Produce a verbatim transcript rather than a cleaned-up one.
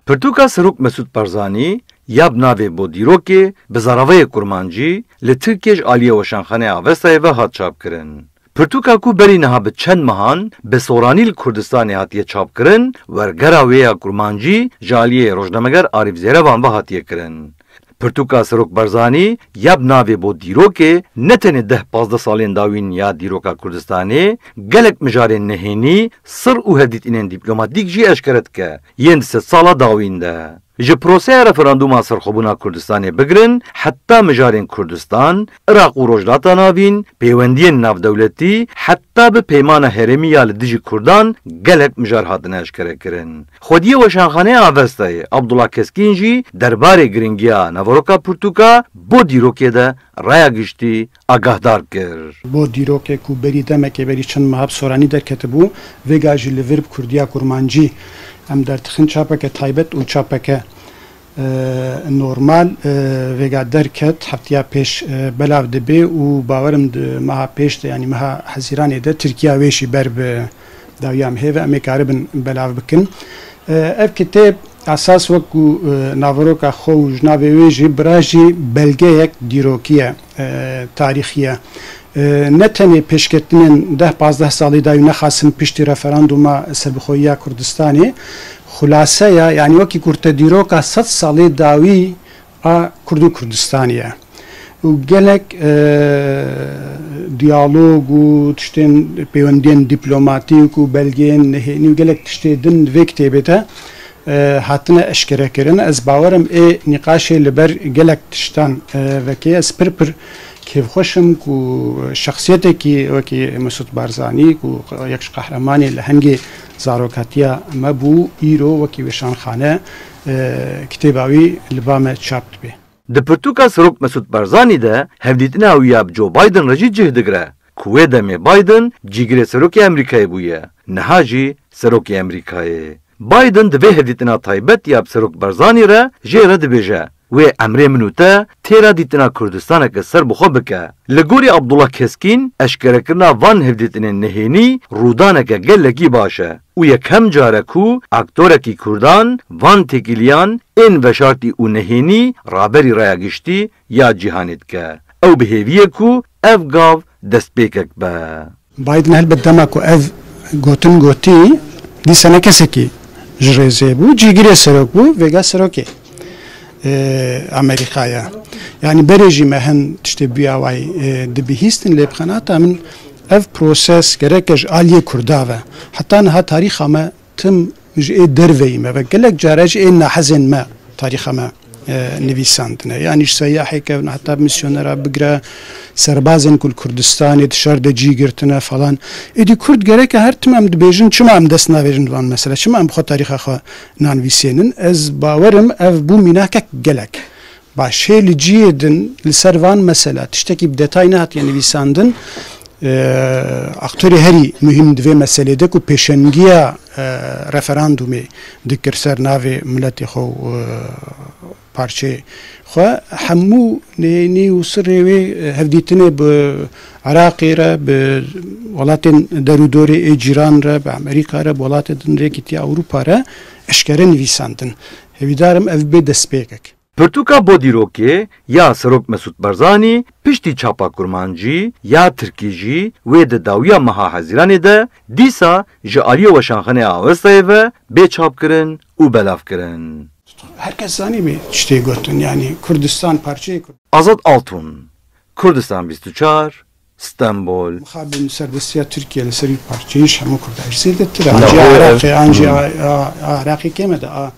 Pirtûka Serok Mesûd Barzanî ya bi navê Bo Dîrokê bi zaravayê kurmancî li Tirkiyê ji aliyê Weşanxaneya Avestayê ve hat çapkirin. Pirtûka ku berî niha bi çend mehan bi soranî li Kurdistanê hatiye çapkirin, wergera wê ya kurmancî ji aliyê rojnameger Arîf Zêrevan ve hatiye kirin. Pirtûka Serok Barzanî ya bi navê Bo Dîrokê ne tenê deh pazdeh salên dawîn ya dîroka Kurdistanê, gelek mijarên nehênî, sir û hevdîtinên dîplomatîk jî eşkere dike, yên di sedsala dawîn de. Ji proseya referandûma serxwebûna Kurdistanê bigirin, heta mijarên Kurdistan, Iraq û Rojhilata Navîn, peywendiyên navdewletî, heta bi peymana herêmî ya li dijî Kurdan gelek mijar hatine eşkerekirin. Xwediyê Weşanxaneya Avestayê Abdullah Keskîn jî derbarê giringiya naveroka pirtûka Bo Dîrokê de raya giştî agahdar kir. Bo Dîrokê ku berî demekê, berî çend meha bi soranî derketibû, vêga jî li vir bi kurdiya kurmancî em derdixin çapeke taybet û çapeke, e, normal, e, vêga derket, heftiya pêş, e, belav dibe û bawerim di meha pêş de, yanî meha Hezîranê de Tirkiya wê jî ber bi dawiya em hê ve em ê karibin belav bikin. E, ev kitêb esas wek ku, e, naveroka xwe û ji navê wê jî bira jî belgeyek dîrokî ye, e, tarîxî ye. E, ne tenê pêşketinên deh pazdeh salî dawî nexasin piştî referandûma serbixweyiya Kurdistanê, xulase ya, yanî wekî ku te dîroka sed salê dawî a Kurd û Kurdistanê ye. Û gelek, e, diyalog û tiştên peywendiyên dîplomatîk û belgeyên nehênî û gelek tiştê din di vê kitêbê de, e, hatine eşkerekirin. Ez bawerim ê nîqaşê li ber gelek tiştan, e, vekê. Ez pir pir kêfxweş im ku şexsiyetekî wekî Mesûd Barzanî, ku yek ji qehremanê lehengê zarokatiya me bû, îro wekî weşanxane, e, kitêba wî li ba me çap dibe. Di pirtûka Serok Mesûd Barzanî de hevdîtina wî ya bi Joe Biden re jî cih digire, ku wê demê Biden cîgirê serokê Amerîkayê bûye, niha jî serokê Amerîkayê. Biden di vê hevdîtina taybet ya bi Serok Barzanî re jê re dibêje, wê emrê min û te têra dîtina Kurdistaneke serbixwe bike. Li gorî Abdullah Keskîn, eşkerekirina van hevdîtinên nehênî rûdaneke gelekî baş e û yekem car e ku aktorekî Kurdan van têkiliyan ên veşartî û nehênî raberî raya giştî ya cîhanê dike. Ew bi hêvî ye ku ev gav destpêkek be. Biden helbet dema ku ev gotin gotî, dîsa ne kesekî ji rêzê bû, cîgirê serok bû, vêga serokê, e, Amerîkaya. Yanî berê jî me hin tiştê bûya wayî, e, dibihîstin, lê bi xenata min ev proses gereke ji aliyê Kurda ve. Heta niha tarîxa me tim ji ê derveyî me ve. Gelek care ji ê nahezên me tarîxa me, e, nivîsandine. Yanî ji seyahê kevin heta misyonera bigire, serbazên ku li Kurdistanê di şer de cî girtine falan. Êdî Kurd gereke her tim em dibêjin, çima em dest navêjin van mesele? Çima em bi xwe tarîxa xwe nanivîsênin? Ez bawerim ev bû mînakek gelek baş. Hê li cihê din li ser van mesela tiştekî bi detay nehatiye nivîsandin. E, aktorê herî muhîm di vê meselê de ku pêşengiya, e, referandumê dikir ser navê miletê xwe û, e, parçeyê xwe, hemû nênî û sirê wê, e, hevdîtinê bi Iraqê re, bi welatên derûdorê ê cîran re, bi Amerîka re, bi welatê din rêkîtiya Ewropa re eşkere nivîsandin. Hêvîdar im ev bê destpêkek. Pirtûka Bo Dîrokê ya Serok Mesûd Barzanî piştî çapa kurmancî ya tirkî jî wê di dawiya meha Hezîranê de dîsa ji aliyê Weşanxaneya Awestayê ve bê çapkirin û belavkirin. Her kes zanîbû tiştê gotin, yanî Kurdistan parçeyê Kurd. Azad Altun, Kurdistan bîst û çar, Stenbol. Mixabin serbestiya Tirkiye li ser wî parçeyî ji hemû Kurda jî zêdetir e. An jî Iraqê, an jî a, a, a Iraqê kêm e de, a